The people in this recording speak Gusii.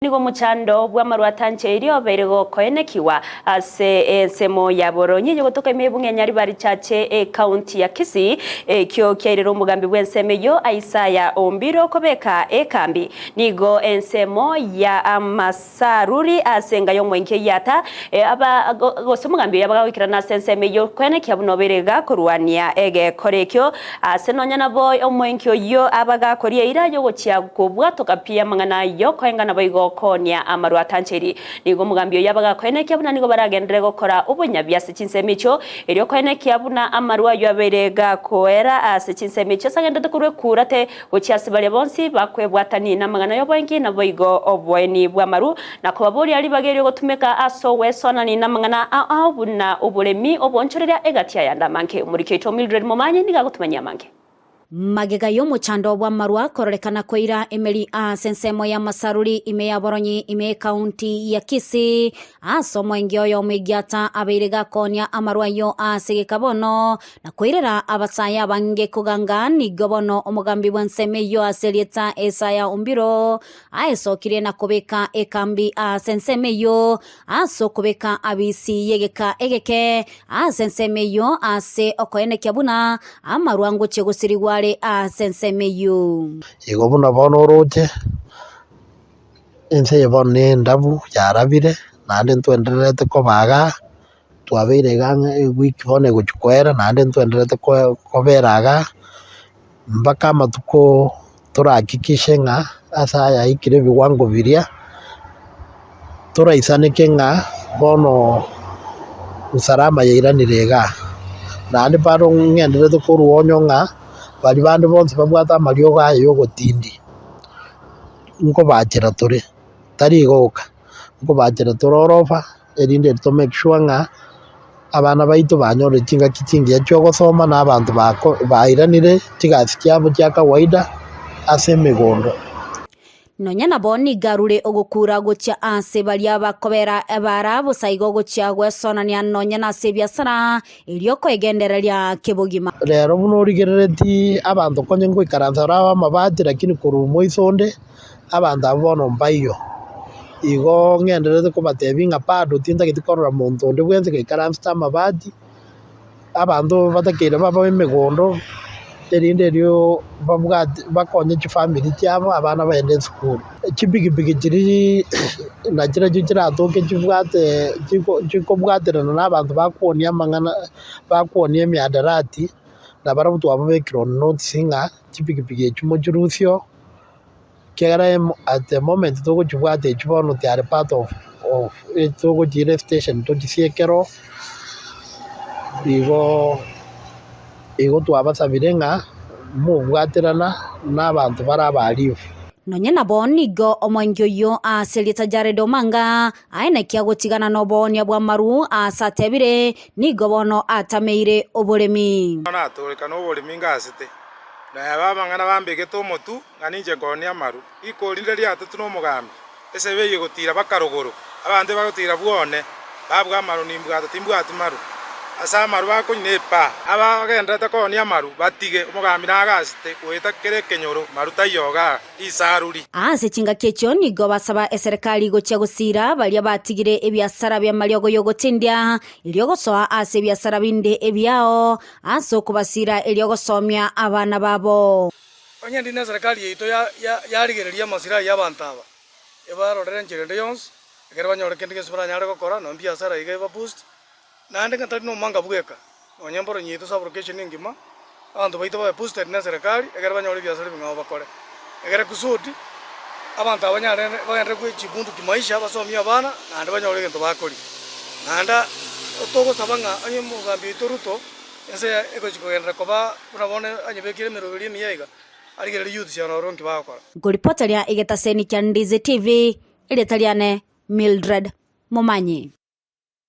Nigo omochando bw'amarwa atancheirie obeire gokoenekigwa ase ensemo ya Boronyi eye gotoka ime ebung'e ya Nyaribari Chache ecounty ya Kisii, ekio kiairire omogambi bw'ensemo eyio Isaiah Ombiro kobeka ekambi. Nigo ensemo ya Amasaruri ase enga y'omoenki Eyiata aba gose omogambi oyo abaga goikerana ase ensemo eyio koenekia buna obeire gakorwania egekora ekio Ase nonya nabo omoenki oyio abagakoria eira y'ogochia kobwatoka pi amang'ana y'okoenga naboigo okoonia amarwa atancheri. Nigo omogambi oyio abagakoenekia buna nigo baragenderere gokora obonyabi ase chinsemo echio, erio koenekia buna amarwa ayio abeire gakoera ase chinsemo echio ase agenderete korwa ekurate gochia ase baria bonsi bakwebwatani namang'ana y'oboenki naboigo oboeni bw'amaru, na kobaboria ribaga erio gotumeka ase ogwesoanani namang'ana ao ao buna oboremi, oboonchoreria, egati ayande amange. Omoriki oito Mildred Momanyi nigo agotumanyia amange. Magega y'omochando bw'amarwa kororekana koira emeri ase ensemo y'amasaruri ime ya Boronyi ime ekaunti ya Kisii, ase omoengi oyomo egiata abeire gakoonia amarwa ayio ase egeka bono na koirera abasae abange koganga nigo bono omogambi bw'ensemo eyio ase erieta Isaya Ombiro aesokirie na kobeka ekambi ase ensemo eyio ase okobeka abisi y'egeka egeke ase ensemo eyio ase okoenekia buna amarwa ngochia gosirigwa are ase ensemo eyio. Igo buna bono oroche, ense eye bono nendabu yarabire, naende ntwendererete koba igaa. Twabeire iga ang'e ewiki bono egochia koera naende ntwenderete kobera iga, mpaka amatuko torahakikishe ng'a ase aya aikire ebiwango biria, toraisaneke ng'a bono usalama yairanire igaa. Naende bado ng'endererete korwa onyo ng'a baria bande bonsi babwate amariogo aya ya ogotindi, nkobachera tore, tari igo oka, nkobachera tore orofa. Erinde to make sure ng'a abana baito banyorire chingaki chingiya chi'ogosoma na abanto bako bairanire chigasi chiabo chia kawaida ase emegondo. Nonya nabo nigo arure ogokura gochia aase baria bakobera ebaara bosa igo gochia gwesonania nonya nase ebiasara, erio koegendereria kebogima. Rero buna origereretie abanto konye ngoikaransa ore amabati lakini korwa omoiso onde. Abanto abwo bono mbaiyo. Igo ng'endererete kobatebia ng'a bado tintageti korora monto onde bwensi gaikaransete amabati, abanto batakeire babe emegondo, erinde erio babwate bakonye chifamiri chiabo abana bagende esukuru. Chipikipiki chiria nachirochio chiratoke chibwate chiko chikobwaterana na abanto bakwonia amang'ana bakwonia emiadarati, nabarabwo twababekire on notice ng'a chipikipiki echio mochirusie oo. Ekiagera at the moment togochibwata echio bono they are part of of togochiira estation tochisiekere oo, igo igo twabasabire ng'a mobwaterana na abanto bare abahalifu. Nonya nabo nigo omoengi oyio ase erieta Jared Omanga aenekia gotigana noboonia bw'amaru aase atebire nigo bono atameire oboremi. Bono natooreka noboremi ngasete. Neba amang'ana bambegete omotu, ng'a ninche nkoonia amaru. Rikori rinde riatetwe nomogambi, esebe eye egotiira baka rogoro, abanto ebagotiira bwone, babua amaru nimbwate, timbwati maru. Ase amaru bakonywa nepaa. Abagenderete koonia amaru batige, omogambi nagasete goeta kera ekenyoro, maru taiyo igaa, risaruri. Ase chingaki echio nigo basaba eserekari gochia gosiira baria batigire ebiasara bi'amariogo y'ogotindia, erio gosoa ase ebiasara binde ebiao, Ase okobasiira erio gosomia abana babo. Onye ndi neserekari yaito yarigereria amasilahi y'abanto aba, ebarorere enchera ende yonsi, ekero banyore kende gionsi baranyare gokora, nonya biasara iga eba boost, naende ng'a tari nomanga bweka, nonya mboronyi yaito sub-location engima, abanto baito babe boosted neserekari, ekero banyore ebiasara ebing'ao bakore. Ekere kusudi, abanto aba banyare bagenderere kwe chibundu kimaisha, basomie abana, naende banyore egento bakoria. Naende togosaba ng'a onye omogambi oito Ruto, ense eye egochia kogenderera koba buna bono anyebekire emeroberi emiya iga, arigererie youth chiano aroro nki bagokora. Nkoripoteria egetaseni kia Ndizi TV, erieta riane Mildred Momanyi.